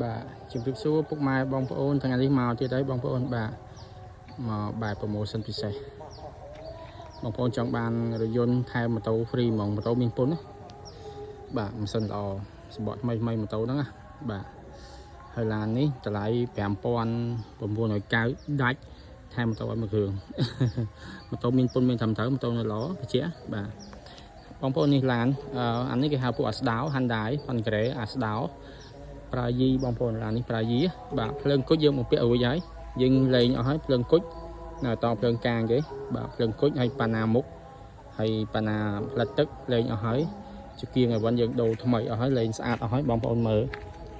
បាទជំរាបសួរពុកម៉ែបងប្អូនថ្ងៃនេះមកទៀតហើយបងប្អូនបាទមកបែប promotion ពិសេសបងប្អូនចង់បានរថយន្តថែមម៉ូតូ free ហ្មងម៉ូតូមានពន្ធណាបាទម៉ាស៊ីនល្អសម្បកថ្មីថ្មីម៉ូតូហ្នឹងណាបាទហើយឡាននេះតម្លៃ5990ដាច់ថែមម៉ូតូឲ្យមួយគ្រឿង ម៉ូតូមានពន្ធមានត្រឹមត្រូវម៉ូតូនៅល្អបញ្ជាក់បាទបងប្អូននេះឡានអឺអានេះគេហៅពួកអាស្ដោ Hyundai Elantra អាស្ដោ ប្រើយីបងប្អូនឡាននេះប្រើយីបាទភ្លើងគុជយើងមកពាក់រួចហើយយើងលេងអស់ហើយភ្លើងគុជនៅតភ្លើងកាងគេបាទភ្លើងគុជហើយប៉ាណាមុខហើយប៉ាណាផ្លិតទឹកលេងអស់ហើយជាគៀងឲ្យវិនយើងដូរថ្មីអស់ហើយលេងស្អាតអស់ហើយបងប្អូនមើល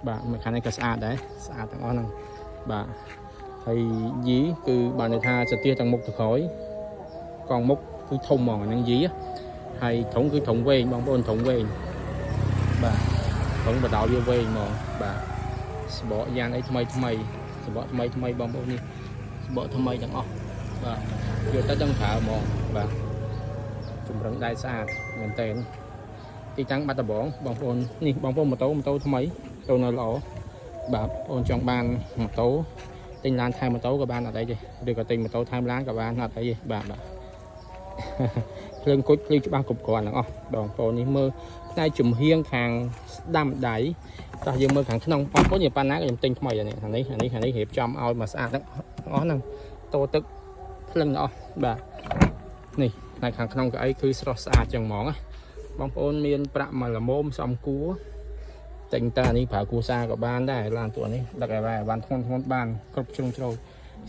បាទមួយខាងនេះក៏ស្អាតដែរស្អាតទាំងអស់ហ្នឹងបាទហើយយីគឺបានន័យថាសទាទាំងមុខទៅក្រោយកងមុខគឺធំហ្មងអាហ្នឹងយីហើយត្រង់គឺត្រង់វែងបងប្អូនត្រង់វែងបាទ ត្រង់បដោវាវែងហ្មងបាទសបកយ៉ាងអីថ្មីថ្មីសបកថ្មីថ្មីបងប្អូននេះសបកថ្មីទាំងអស់បាទយកទៅដឹងប្រើហ្មងបាទជំរឹងដៃស្អាតមែនតើទីតាំងបាត់ដំបងបងប្អូននេះបងប្អូនម៉ូតូម៉ូតូថ្មីតូនៅល្អបាទបងប្អូនចង់បានម៉ូតូទិញឡានថែមម៉ូតូក៏បានអត់អីទេឬក៏ទិញម៉ូតូថែមឡានក៏បានអត់អីទេបាទបាទ ភ្លើងគុជភ្លឺច្បាស់គ្រប់គ្រាន់ទាំងអស់បងប្អូននេះមើលផ្នែកចំហៀងខាងស្ដាំដៃតោះយើងមើលខាងក្នុងបងប្អូននិយាយប៉ុណ្ណាខ្ញុំទិញថ្មីអានេះអានេះអានេះអានេះរៀបចំឲ្យមកស្អាតទាំងអស់ហ្នឹងតោទឹកភ្លឹងទាំងអស់បាទនេះផ្នែកខាងក្នុងកៅអីគឺស្រស់ស្អាតចឹងហ្មងណាបងប្អូនមានប្រាក់មួយល្មមសំគួរទិញតានេះប្រើគូសាក៏បានដែរឡានពួកនេះដឹកឲ្យបានធ្ងន់ធ្ងន់បានគ្រប់ជ្រុងជ្រោយ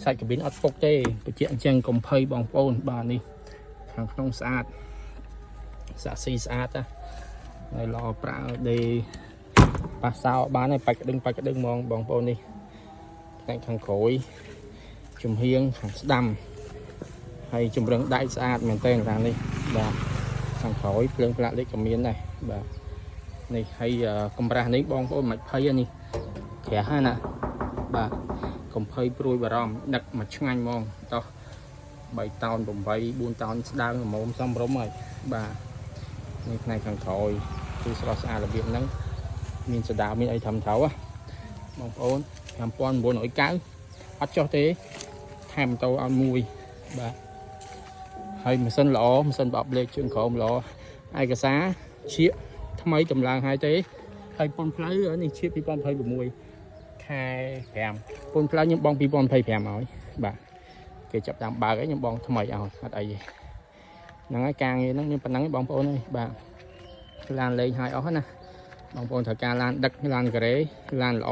សាច់កាប៊ីនអត់ពុកទេបញ្ជាក់អញ្ចឹងកុំភ័យបងប្អូនបាទនេះខាងក្នុងស្អាតសាក់ស៊ីស្អាតណាហើយល្អប្រាក់ដេប៉ះសោបានហើយបាច់ក្តឹងបាច់ក្តឹងហ្មងបងប្អូននេះផ្នែកខាងក្រោយចំហៀងខាងស្ដាំហើយជំរឹងដៃស្អាតមែនទែនខាងនេះបាទខាងក្រោយភ្លើងផ្លាកលេខក៏មានដែរបាទនេះហើយកម្រាស់នេះបងប្អូនមិនភ័យនេះក្រាស់ហើយណាបាទកុំភ័យព្រួយបារម្ភដឹកមកឆ្ងាញ់ហ្មងតោះ 3តោន8 4តោនស្ដើងល្មមសំរុំហើយបាទនេះផ្នែកខាងក្រោយគឺស្រស់ស្អាតរបៀបហ្នឹងមានសដាវមានអីធំត្រូវហ៎បងប្អូន5990អត់ចុះទេថែមម៉ូតូឲ្យមួយបាទហើយម៉ាស៊ីនល្អម៉ាស៊ីនប្រអប់លេខជើងក្រោមល្អឯកសារឈៀកថ្មីតម្លើងហើយទេហើយពន្ធផ្លូវនេះឈៀក2026ខែ5ពន្ធផ្លូវខ្ញុំបង2025ឲ្យបាទ គេចាប់តាមបើកអីខ្ញុំបងថ្មីឲ្យអត់អីទេហ្នឹងហើយការងារហ្នឹងមានប៉ុណ្ណឹងឯងបងប្អូនអើយបាទឡានលេងឲ្យអស់ណាបងប្អូនត្រូវការឡានដឹកឡានការ៉េឡានល្អ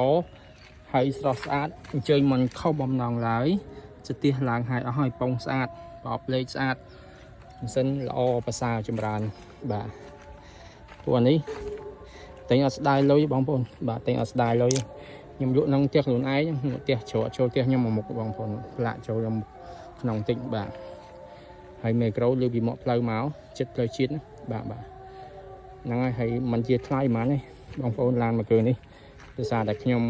ហើយស្រស់ស្អាតអញ្ជើញមិនខុសបំណងឡើយស្ទះឡើងឲ្យអស់ហើយប៉ុងស្អាតប្រអប់លេខស្អាតម៉ាស៊ីនល្អប្រសើរចម្រើនបាទពួកនេះទិញអត់ស្ដាយលុយបងប្អូនបាទទិញអត់ស្ដាយលុយខ្ញុំលក់ក្នុងផ្ទះខ្លួនឯងផ្ទះជ្រក់ចូលផ្ទះខ្ញុំមកមុខបងប្អូនផ្លាកចូលខ្ញុំ ក្នុងតិចបាទហើយមេក្រូលើពីមកផ្លូវមកចិត្តផ្លូវជាតិណាបាទបាទហ្នឹងហើយហើយมันជាថ្លៃហ្មងទេបងប្អូនឡានមកគឺនេះដោយសារតែខ្ញុំ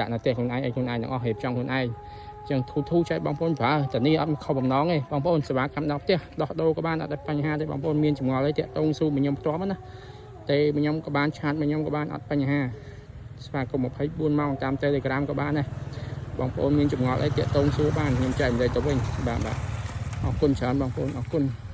ដាក់នៅផ្ទះខ្លួនឯងឲ្យខ្លួនឯងទាំងអស់រៀបចំខ្លួនឯងអញ្ចឹងធូធូចែកបងប្អូនប្រើតែនេះអត់ខុសបំណងទេបងប្អូនសេវាកម្មដល់ផ្ទះដោះដូរក៏បានអត់បញ្ហាទេបងប្អូនមានចម្ងល់អីតាក់ទងស៊ូមកខ្ញុំផ្ទាល់ណាទេខ្ញុំក៏បាន chat មកខ្ញុំក៏បានអត់បញ្ហាស្វាគមន៍24ម៉ោងតាម Telegram ក៏បានដែរ បងប្អូនមានចម្ងល់អីតាក់ទងសួរបានខ្ញុំចែករំលែកទៅវិញបាទបាទអរគុណច្រើនបងប្អូនអរគុណ។